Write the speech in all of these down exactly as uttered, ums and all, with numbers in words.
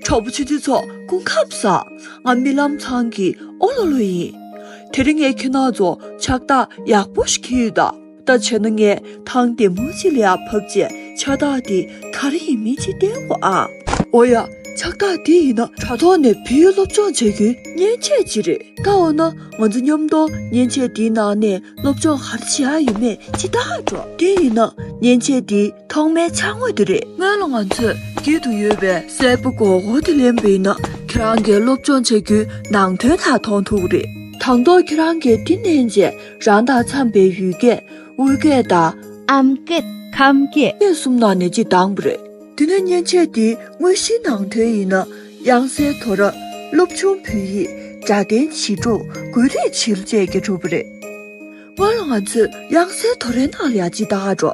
གྲོགས་པོ་ཆུང་ཆུང་ཚོ་སྐུ་ཁམས་བཟང་། ང་རྨི་ལམ་ཚང་གི་ཨོ་ལོ་ལོ་ཡིན། དེ་རིང་ངས་ཁྱེད་རང་ཚོ་ཕྱག་རྟགས་ཡག་པོ་ཞིག་འཁྱེར་ཡོད་ད། ད་བྱས་ན་ངས་ཐང་བདེ་མོ་ཅིག་ལ་ཡར་བབས་རྗེས་ཕྱག་རྟགས་དེ་ག་རེ་ཡིན་མིན་ཅིག་བསྟན་དགོས་ཨ། ཨོ་ཡ། ཕྱག་རྟགས་དེ་ཡིན་ན་དྲ་ཐོག་ནས་བོད་ཡིག་སློབ་སྦྱོང་བྱ་རྒྱུའི་མཉེན་ཆས་ཅིག་རེད། ཀ་འོ་ན་ང་ཚོ་མཉམ་དུ་མཉེན་ཆས་དེའི་ནང་ནས་སློབ་སྦྱོང་ག་རེ་བྱེད་ཡ་ཡོད་མེད་ཅིག་ལྟ་འགྲོ། དེ་ཡིན་ན་མཉེན་ཆས་དེའི་ཐོག་མའི་འཆར་ངོས་དེ་རེད། སྔོན་ལ་ང་ཚོས་དཀྱིལ་དུ་ཡོད་པའི་སེར་པོ་སྒོར་སྒོར་དེ་ལེན་པ་ཡིན་ན་ཁྱེད་རང་གིས་སློབ་སྦྱོང་བྱ་རྒྱུའི་ནང་དོན་དག་མཐོང་ཐུབ་ཀྱི་རེད། དང་ཐོག་ཁྱེད་རང་གིས་དེ་ལེན་རྗེས་རང་དང་འཚམས་པའི་ཡུལ་སྐད། དབུས་སྐད་དང་། ཨམ་སྐད། ཁམས་སྐད། སྐད་གསུམ་ནང་ནས་གཅིག་བདམས་པ་རེད། དེ་ནས་མཉེན་ཆས་དེའི་དངོས་གཞིའི་ནང་དོན་ཡིན་ན། དབྱངས་གསལ་དོ་ར། སློབ་ཆུང་བོད་ཡིག་སྒྲ་ལྡན་བྱིས་སྒྲུང་། དགོད་བྲོའི་བྱིས་གླུ་བཅས་ཀྱིས་གྲུབ་པ་རེད། སྔོན་ལ་ང་ཚོས་དབྱངས་གསལ་དོ་རའི་ནང་ལ་ཡང་གཅིག་ལྟ་ག་འགྲོ།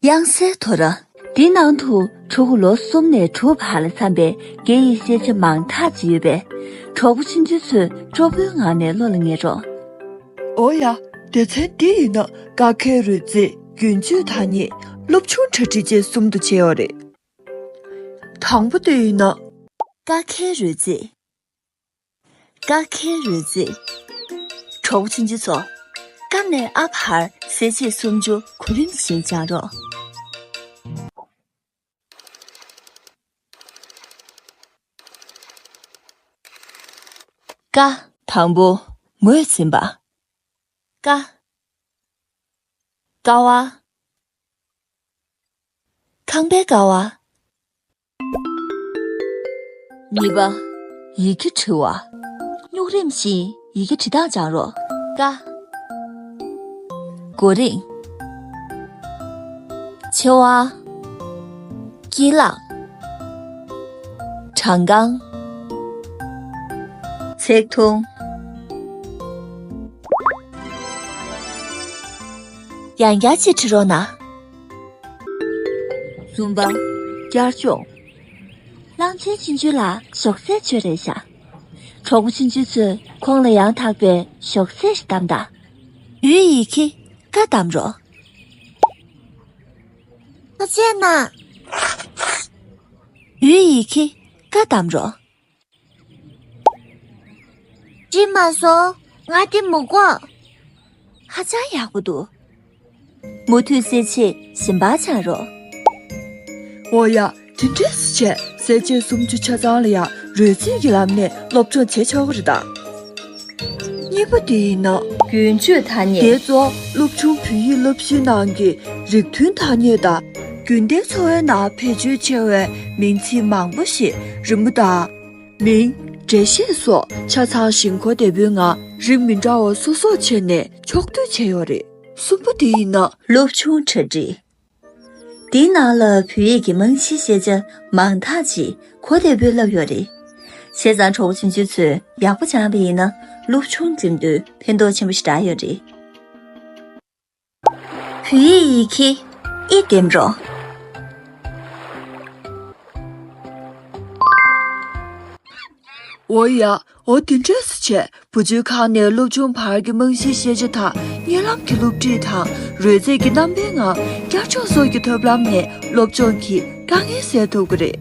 དབྱངས་གསལ་དོ་ར། འདིའི་ནང་དུ་ཕྲུ་གུ་ལོ་གསུམ་ནས་དྲུག་བར་ལ་འཚམ་པའི་སྐད་ཡིག་ཤེས་བྱ་མང་དག་ཅིག་ཡོད་པས། གྲོགས་པོ་ཆུང་ཆུང་ཚོས་སྤྲོ་པོའི་ངང་ནས་བློ་ལ་ངེས་རོགས། ཨོ་ཡ། སྡེ་ཚན་འདི་ཡིན་ན་ཀ་ཁའི་རོལ་རྩེད། རྒྱུན་སྤྱོད་ཐ་སྙད། སློབ་ཆུང་གྲ་སྒྲིག་བཅས་གསུམ་དུ་ཕྱེ་ཡོད་རེད། དང་པོ་དེ་ཡིན་ན། ཀ་ཁའི་རོལ་རྩེད། ཀ་ཁའི་རོལ་རྩེད། གྲོགས་པོ་ཆུང་ཆུང་ཚོ། ཀ་ནས་ཨ་བར་གསལ་བྱེད་སུམ་ཅུ་གོ་རིམ་བཞིན་སྦྱང་རོགས། ཀ། དང་པོ། ངོས་འཛིན་པ། ཀ། ཀ་བ། ཁང་པའི་ཀ་བ། གཉིས་པ། ཡི་གེ་འབྲི་བ། སྨྱུག་རིམ་བཞིན་ཡི་གེ་འབྲི་སྟངས་སྦྱང་རོགས། ཀ། གོ་རིམ། མཆེ་བ། དཀྱིལ་ལྷག་བྲང་ཁང་། ཚེག་ཐུང་། ཡང་བསྐྱར་ཅིག་བྲི་རོགས་གནང་། གསུམ་པ། བསྐྱར་སྦྱོང་། གླང་ཆེན་ཆུང་ཆུང་ལ་ཞོགས་ཟས་མཆོད་རན་ཤག་གྲོགས་པོ་ཆུང་ཆུང་ཚོས་ཁོང་ལ་ཡང་དག་པའི་ཞོགས་ཟས་ཤིག་བདམས་དང་། བོད་ཡིག་གི་ཀ་བདམས་རོགས། ཐུགས་རྗེ་གནང་། བོད་ཡིག་གི་ཀ་བདམས་རོགས། བྲིས་མ་སོང་། ང་དེ་མི་དགོས། ཧ་ཅང་ཡག་པོ་འདུག་མུ་མཐུད་གསལ་བྱེད་གཞན་པ་སྦྱང་རོགས། འོ་ཡ། དེ་འདྲས་བྱས་གསལ་བྱེད་སུམ་ཅུ་ཆ་ཚང་ལ་ཡང་རོལ་རྩེད་ཀྱི་ལམ་ནས་སློབ་སྦྱོང་བྱེད་ཆོག་གི་རེད་ད། གཉིས་པ་དེ་ཡིན་ན། རྒྱུན་སྤྱོད་ཐ་སྙད། དེ་ཚོ་སློབ་ཆུང་བོད་ཡིག་བསླབ་གཞིའི་ནང་གི་རིགས་མཐུན་ཐ་སྙད་དང་། རྒྱུན་ལྡན་འཚོ་བའི་ནང་བེད་སྤྱོད་ཆེ་བའི་མིང་ཚིག་མང་པོ་ཞིག་རི་མོ་དང་། མིང་། འགྲེལ་བཤད་སོགས་ཆ་ཚང་ཞིང་ཁོག་བདེ་པོའི་ངང་རིགས་མི་འདྲ་བ་སོ་སོར་ཕྱེ་ནས་ཕྱོགས་བསྡུས་བྱས་ཡོད་རེད། གསུམ་པ་དེ་ཡིན་ན། སློབ་ཆུང་གྲ་སྒྲིག་འདིའི་ནང་ལ་བོད་ཡིག་གི་རྨང་གཞིའི་ཤེས་བྱ་མང་དག་ཅིག་གོ་བདེ་པོས་བསླབས་ཡོད་རེད། བྱས་ཙང་གྲོགས་པོ་ཆུང་ཆུང་ཚོས་ཡག་པོ་སྦྱངས་པ་ཡིན་ན་སློབ་ཆུང་འགྲིམ་དུས་ཕན་ཐོགས་ཆེན་པོ་ཞིག་རག་ཡོད་རེད། བོད་ཡིག་ཡི་གེ་ཨི་འདེམས་རོགས། འོ་ཡ། འོ་དེ་འདྲས་སུ་བྱས་བུ་བཅོལ་ཁང་ནས་སློབ་ཆུང་བར་གྱི་རྨང་གཞིའི་ཤེས་བྱ་དང་། བརྙན་ལམ་གྱི་སློབ་ཁྲིད་དང་། རོལ་རྩེད་ཀྱི་རྣམ་པའི་ངང་བསྐྱར་སྦྱོང་སོགས་ཀྱི་ཐབས་ལམ་ནས་སློབ་སྦྱོང་གི་དཀའ་ངལ་སེལ་ཐུབ་ཀྱི་རེད།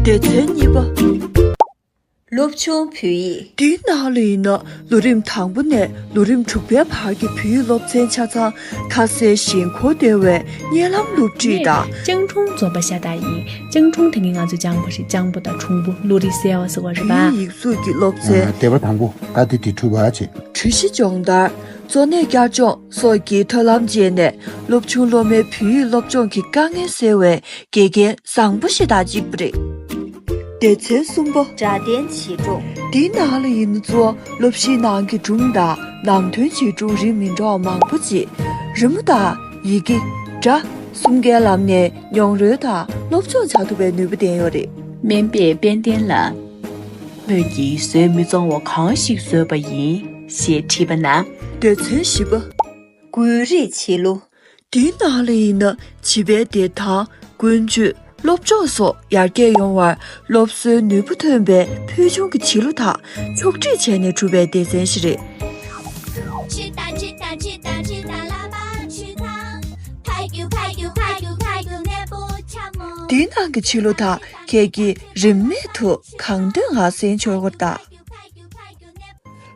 སྡེ་ཚན་གཉིས་པ། སློབ་ཆུང་བོད་ཡིག་འདིའི་ནང་ལ་ཡིན་ན་ལོ་རིམ་དང་པོ་ནས་ལོ་རིམ་དྲུག་པའི་བར་གྱི་བོད་ཡིག་སློབ་ཚན་ཆ་ཚང་ཁ་གསལ་ཞིང་གོ་བདེ་བའི་བརྙན་ལམ་སློབ་ཁྲིད་དང་། སྤྱང་གྲུང་འཛོམས་པ་ཤ་སྟག་ཡིན། སྤྱང་གྲུང་དེ་ནི་ང་ཚོ་སྤྱང་པོ་རེད། སྤྱང་པོ་དང་གྲུང་པོ། བློ་རིག་གསལ་བ་ཟེར་བ་རེད་པ། བོད་ཡིག་ཡིག་གཟུགས་ཀྱི་སློབ་ཚན། སྡེ་པ་དང་པོ་ཀ་ཏི་ཏི་གྲུ་བ་བྱེད། གྲོས་གཞི་སྦྱོང་བརྡར། གཙོ་གནད་བསྐྱར་སྦྱོང་སོགས་ཀྱི་ཐབས་ལམ་སྤྱད་ནས་སློབ་ཆུང་སློབ་མའི་བོད་ཡིག་སློབ་སྦྱོང་གི་དཀའ་ངལ་སེལ་བའི་དགེ་རྒན་བཟང་པོ་ཞིག་དང་གཅིག་པ་རེད། སྡེ་ཚན་གསུམ་པ། སྒྲ་ལྡན་བྱིས་སྒྲུང་། འདིའི་ནང་ལ་ཡིན་ན་གཙོ་བོ་སློབ་གཞིའི་ནང་གི་སྒྲུང་དང་ནང་དོན་བྱིས་སྒྲུང་རིགས་མི་འདྲ་བ་མང་པོ་ཅིག་རི་མོ་དང་ཡི་གེ། སྒྲ། གསུམ་ཀའི་ལམ་ནས་མྱོང་རོལ་དང་སློབ་སྦྱོང་བྱ་ཐུབ་པའི་ནུས་པ་ལྡན་ཡོད་རེད། སྨན་པས་དཔལ་ལྡན་ལ། སྨོས་ཀྱིས་བཟོད་མི་ཚང་བ་གང་ཞིག་བཟོས་པ་ཡིན། ཞེས་དྲིས་པ་ན། སྡེ་ཚན་བཞི་པ། འགུལ་རིས་བྱིས་གླུ། འདིའི་ནང་ལ་ཡིན་ན་བྱིས་པའི་བདེ་ཐང་། ཀུན་སྤྱོད། སློབ་སྦྱོང་སོགས་ཡར་རྒྱས་ཡོང་བར་སློབ་གསོའི་ནུས་པ་ཐོན་པའི་ཕུལ་བྱུང་གི་བྱིས་གླུ་དག་ཕྱོགས་སྒྲིག་བྱས་ནས་གྲུབ་པའི་སྡེ་ཚན་ཞིག་རེད། ཕྱི་དང་ཕྱི་དང་ཕྱི་དང་ཕྱི་དང་ལ་པ་ཆུ་དང་། ཕ་གུ་ཕ་གུ་ཕ་གུ་ཕ་གུ་ནས་པོ་ཆ་མོ། འདི་ནང་གི་ཕྱི་ལོ་དག་ཁྱེད་ཀྱིས་རིན་མེད་དུ་གང་འདོད་ངར་གསན་ཆོག་གི་རེད་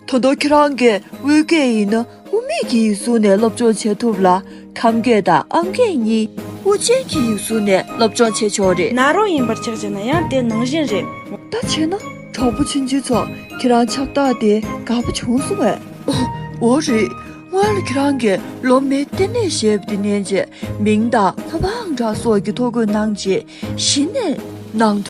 ད། ད་དུང་ཁྱེད་རང་གིས་དབུས་སྐད་ཡིན་ན་དབུ་མེད་ཀྱི་ཡིག་གཟུགས་ནས་སློབ་སྦྱོང་བྱེད་ཐུབ་ལ། ཁམས་སྐད་དང་ཨམ་སྐད་གཉིས་དབུ་ཅན་གྱི་ཡིག་གཟུགས་ནས་སློབ་སྦྱོང་བྱེད་ཆོག་རེད། ནཱ་རོ་ཡིན་པར་ཆགས་བྱས་ན་ཡང་དེ་ནང་བཞིན་རེད། ད་བྱས་ན་གྲོགས་པོ་ཆུང་ཆུང་ཚོ་ཁྱེད་རང་ཕྱག་རྟགས་དེ་དགའ་པོ་བྱུང་སོང་ངས། འོ་རེད། སྔོན་ལ་ཁྱེད་རང་གིས་ལོ་མའི་ལྟེ་གནས་ཞེས་པ་དེ་མནན་རྗེས་མིང་དང་ལྷ་འབངས་གྲྭ་སོགས་ཀྱི་ཐོ་འགོད་གནང་རྗེས་གཞི་ནས་ནང་དོན།